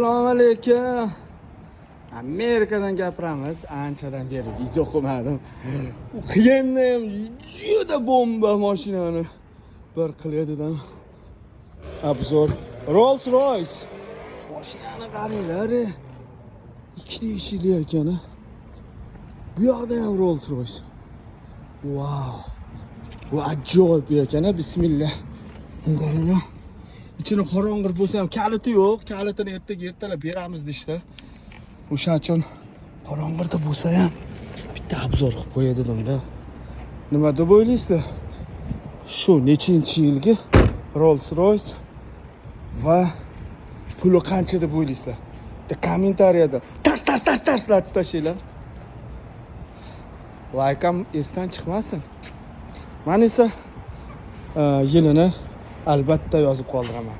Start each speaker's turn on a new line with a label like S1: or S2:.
S1: Assalomu alaykum. Amerikadan gapiramiz. Anchadan beri video qilmadim. U qilganda ham juda bomba mashinani bir qiladidan обзор. Rolls Royce. Mashinani qaranglar. Ikkita eshikli ekan. A. Bu yoqda ham Rolls Royce. Wow. Bu ajoyib ekan, a. Bismillah. Qaranglar. Ichini qorong'i bo'lsa ham, kaliti yo'q. Kalitini ertaga ertalab beramiz deyishdi. O'shaning uchun qorong'ida bo'lsa ham bitta обзор qilib qo'yay dedim-da. Nima deb o'ylaysizlar? Shu nechinchi yilgi Rolls Royce va puli qancha deb o'ylaysizlar? Bitta kommentariyada tars tars tars tarslatib tashlanglar. Layk ham esdan chiqmasin. Man esa yilini albatta yozib qoldiraman.